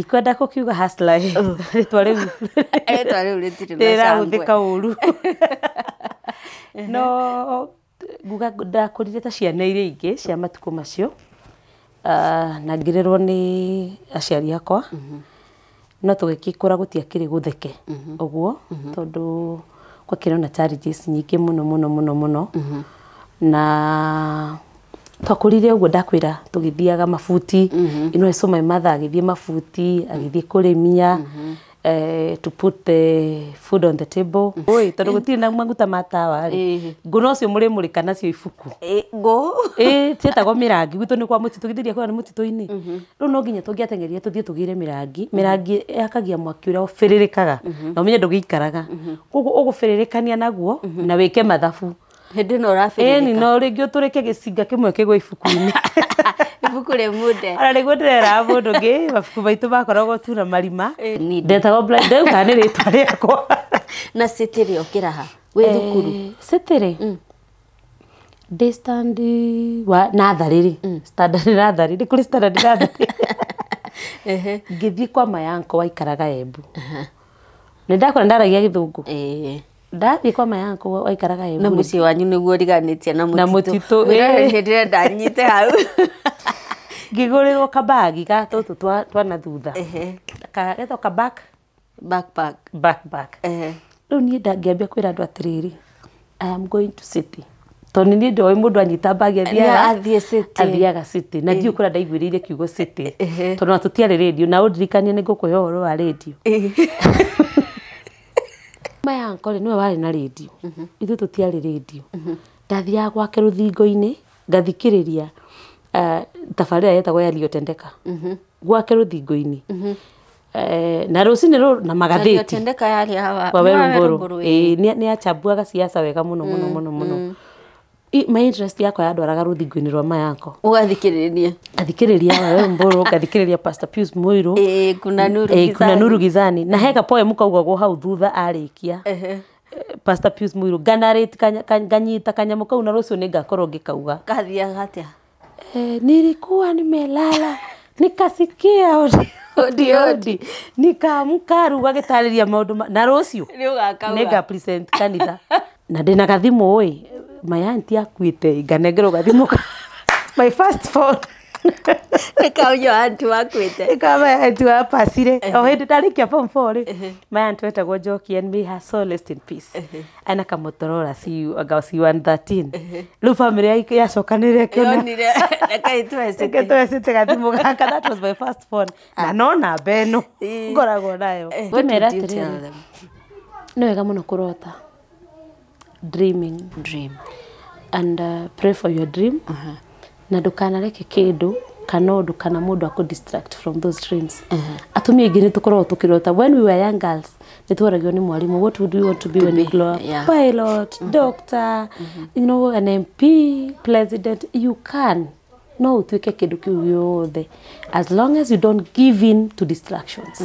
Ndikwenda kũkiuga hustler ĩ, rĩtwa rĩu Rĩtwa rĩu rĩtirĩ na rĩrahũthĩka cangwe. ũru, no nguga ndakũrire ta ciana iria ingĩ cia matukũ macio. Ah, na ngĩrerwo nĩ aciari akwa, no tũgĩgĩkũra gũtiakĩrĩ gũtheke ũguo, tondũ gwakĩrĩ na challenges nyingĩ mũno mũno mũno mũno. Na twakũrire ũguo ndakwĩra, tũgĩthiaga mabuti. I saw my mother agĩthiĩ mabuti, agĩthiĩ kũrĩmia, to put the food on the table. Oi, tondũ gũtirĩ na maguta ma tawa rĩ, ngũ nocio mũrĩmũrĩka nacio ibuku. Ngũ. Ĩ, cietagwo mĩrangi. Gwitũ nĩ kwa mũtitũ, githĩ ndiakwĩra nĩ mũtitũ-inĩ? Rĩu no nginya tũngĩateng'erire tũthiĩ tũgĩre mĩrangi. Mĩrangi yakagia mwaki ũrĩa ũbĩrĩrĩkaga na ũmenye ndũgĩikaraga, koguo ũgũbĩrĩrĩkania naguo na wĩke mathabu. Hĩndĩ ĩno Ĩni. Ũrabĩrĩrĩka. No rĩngĩ ũtũrĩke gĩcinga kĩmwe kĩgwe ibuku-inĩ. Ibuku rĩmunde. Ona nĩguo ndĩreraga mũndũ ũngĩ, mabuku maitũ makoragwo tu na marima. Nini. Ndetagwo Blind, ndauga nĩ rĩtwa rĩakwa. Na city rĩ, ũkĩra ha wĩ thukuru? City rĩ, ndĩ stand wa natharĩ rĩ, standard natharĩ, nĩ kũrĩ standard natharĩ. Ngĩthiĩ kwa mayanko waikaraga Embu. Nĩ ndakora ndaragia gĩthũngũ. Ndathiĩ kwa mayanko waikaraga Embu Na rĩ, mũciĩ wanyu nĩguo ũriganĩtie na Na mũtitũ. mũtitũ, Mwĩrore. ĩĩ. Nĩ ndĩrenda nyite hau. Ngĩgũrĩrwo kabagi ga tũtũ twa na thutha. Getagwo ka back Backpack. Backpack. Rĩu niĩ ngĩambia kwĩra andũ atĩrĩrĩ, "I am going to city," tondũ niĩ ndoĩ mũndũ anyita bagi athiaga Athiĩ city. Athiaga city. Na ndiũĩ kũrĩa ndaiguĩrĩire kiugo city, tondũ ona tũtiarĩ rĩndio. Na ũndirikanie nĩ ngũkũhe ũhoro wa rĩndio. Maya uncle rĩ, nĩwe warĩ na rĩndio, ithuĩ tũtiarĩ rĩndio. Ndathiaga gwake rũthingo-inĩ ngathikĩrĩria tabarĩra yetagwo Yaliyotendeka gwake rũthingo-inĩ. Na rũcinĩ rũrũ na magathĩti. Yaliyotendeka yarĩ hawa Kwa Weru Weru Mburu. Mburu, Ĩĩ, nĩ achambuaga siasa wega mũno mũno mũno mũno. My interest yakwa yandwaraga rũthingo-inĩ rwa mayako. Ũgathikĩrĩria. Ngathikĩrĩria Waweru Mburu, ngathikĩrĩria Pastor Pius Muiru. Ĩĩ, Kuna Nuru Kuna Gizani. Nuru Gizani, na heka poem kaugagwo hau thutha arĩkia. Pastor Pius Muiru nganarĩte nganyita kanyamũ kau, na rũciũ nĩ ngakorwo ngĩkauga. Kathiaga atĩa? Nilikuwa nimelala nikasikia odi odi odi, nikaamka, rĩu agĩtarĩria maũndũ na rũciũ Nĩ ũgakauga. Nĩnga present kanitha na ndĩna gathimũ ĩ, my auntie akuĩte, nganengerwo gathimũ my first phone. Nĩ kaũnyua auntie wakuĩte. Ĩka my auntie wapacire o hĩndĩ ndarĩkia form 4 rĩ. My auntie wetagwo Njoki, and may her soul rest in peace, ena kamotorola C anga C113. Rĩu family yacokanĩrĩre kĩona Yonire reke itwe city. Reke gathimũ gaka. That was my first phone, na no namba ĩno ngoragwo nayo. What Ngĩmera would you tell atĩrĩrĩ, them? Nĩ wega mũno kũrota, dreaming. Dream. And pray for your dream, na ndũkanareke kĩndũ kana ũndũ kana mũndũ akũ distract from those dreams. Atumia aingĩ nĩ tũkoragwo tũkĩrota. When we were young girls, nĩ twaragio nĩ mwarimũ, "What would you want to be when you grow up?" Pilot, doctor, an MP, president. You can, no ũtuĩke kĩndũ kĩu gĩothe as long as you don't give in to distractions.